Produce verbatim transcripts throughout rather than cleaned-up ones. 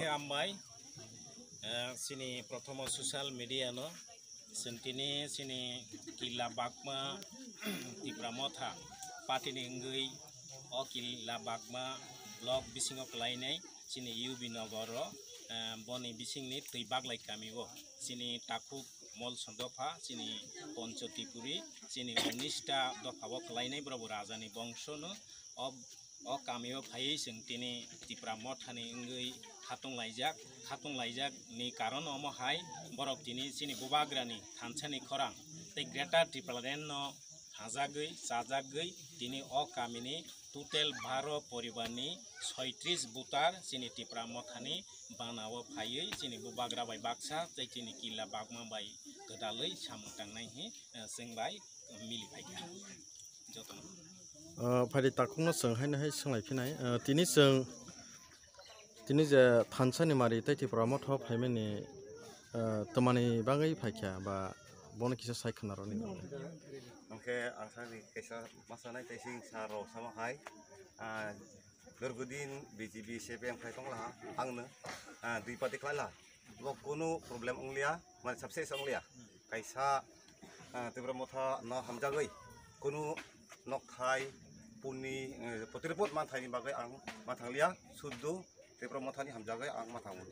Khe hambai, eh, chini prothomo social media no, chwng tini chini Killa Bagma Tipra Motha party ni wngwi o Killa Bagma block bisingo kwlainai chini U B Nogor o, eh, boni bisingni Twi Baglai kami o chini takhuk Molson dopha, chini Poncho Tipuri, chini unis ta dopha o kwlainai borok bo raja ni bongso no. O, o kami o phaiwi chwng tini Tipra Motha ni wngwi khatung laijak, khatung laijak ni karon omo hai borok tini chini Bubagra ni thansa ni khorang tei Greater Tipraland no hajagwi, chajagwi tini o kami ni total baro poribar ni soitris voter chini Tipra Motha ni bana o phaiwi chini Bubagra bai baksa tei chini Killa Bagma bai gwdalwi samung tangnai hi, eh, chwng bai mili phaikha. Jotono. Ah, phaidi takhukno chwng haino hai swnglai phinai. Ah, tini chwng, tini je thansa ni mari tei Tipra Motha o phaimani, ah, twmani bagwi phaikha ba bono kisa sai khna rwni bagwi. Hwnkhe ang sakni kaisa ma sanai tei sing sa rw sama hai, ah, Durgudin B J P C P M khai tongla ha, angno, ah, dui party khlaila. Bo kunu problem wngliya, mane success wngliya. Kaisa, ah, Tipra Motha no hamjagwi kunu nokthai, puni, eh, potiripot manthai ni bagwi ang ma thangliya, suddu Tipra Motha ni hamjagwi ang ma thango.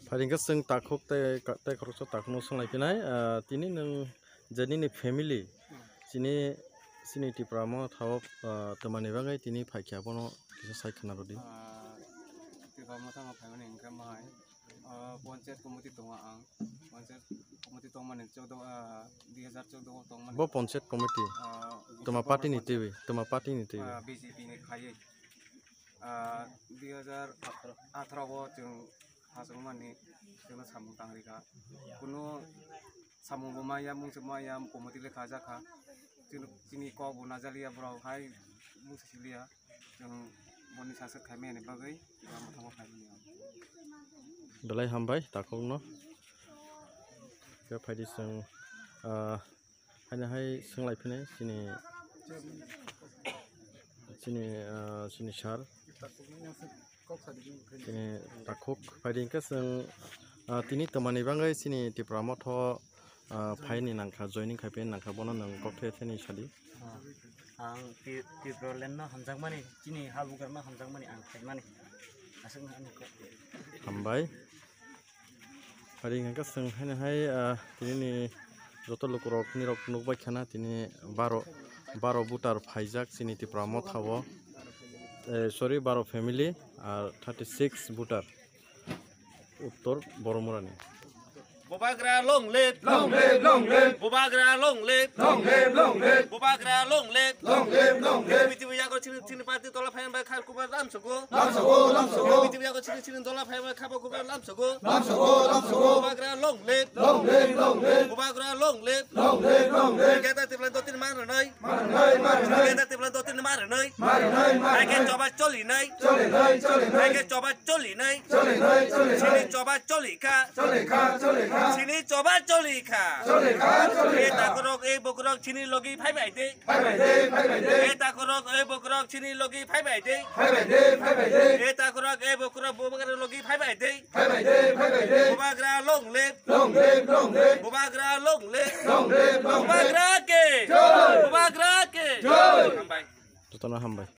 Phaidi hwnkhe chwng takhuk tei, tei khoroksa takhukno swnglai phinai, ah, tini nwng je nini family, chini, chini Tipra Motha o, ah, twmani bagwi tini phaikha bono kisa sai khna rwdi. Ah, Tipra Motha no phaimani hwnkhe mahai, ah, panchayat committee tongo ang. Panchayat committee tongmani chaudo, ah, dui hazar chaudo o tongmani. Bo panchayat committee? Ah, twma party ni twi, twma party ni twi? Ah, B J P ni khaiwi. Ah, dui hazar atharo o chwng hachwkmani chwngno samung tangrikha. Kunu samung bo maya, mungsa maya, committee le khajakha. Chini, chini kok bo najaliya, borok hai mungsa siliya. Chwng boni saswk khaimani bagwi Tipra Motha o khaimani. Belai hambai takhukno. Khe phaidi chwng, ah, Haino hai swnglai phinai chini, chini, ah, chini sir, chini takhuk phaidi hwnkhe chwng, ah, tini twmani bagwi chini Tipra Motha o, ah, phaini nangkha, joining khai phaini nangkha, bono nwng kok the theni sadi. Ah, ang Ti-, Tipraland no hamjakmani, chini habugra no hamjakmani ang khaimani. Aswk no ani kok. Hambai. Hari hwnkhe chwng haino hai, ah, tini ni joto lukurok nirok nukbai khana tini baro, baro voter phaijak chini Tipra Motha o. Eh, sorry, baro family, ah, thirty six voter Uttor Boromura ni. Bubagra long live! Long live, long live! Bubagra long live! Long live, long live! Bubagra long live! Long live, long live! Pitibi yago chini, chini party tola phayan bai khar kubar lam sogo. Lam sogo, lam sogo. Pitibi yago chini, chini tola phayan bai khabo kubar lam sogo. Lam sogo, lam sogo. Bubagra long live! Long live, long live! Bubagra long live! Long live, long live! Greater Tipraland dotini mar nai. Mar nai, mar nai. Greater Tipraland dotini mar nai. Mar nai, mar nai. Haikhe choba choli nai. Choli nai, choli nai. Haikhe choba choli nai. Choli nai, choli nai. Chini choba choli kha. Choli kha, choli kha. Chini choba choli kha. Choli kha, choli kha. E takhurok, e bukurok chini logi phai bai de. Phai bai de, phai bai de. E takhurok, e bukurok chini logi phai bai de. Phai bai de, phai bai de. E takhurok, e bukurok Bubagra logi phai bai de. Phai bai de, phai bai de. Bubagra long live. Long live, long live. Bubagra long live. Long live, long live. Bubagra ke. Jai. Bubagra ke. Jai. Hambai. Jotono hambai.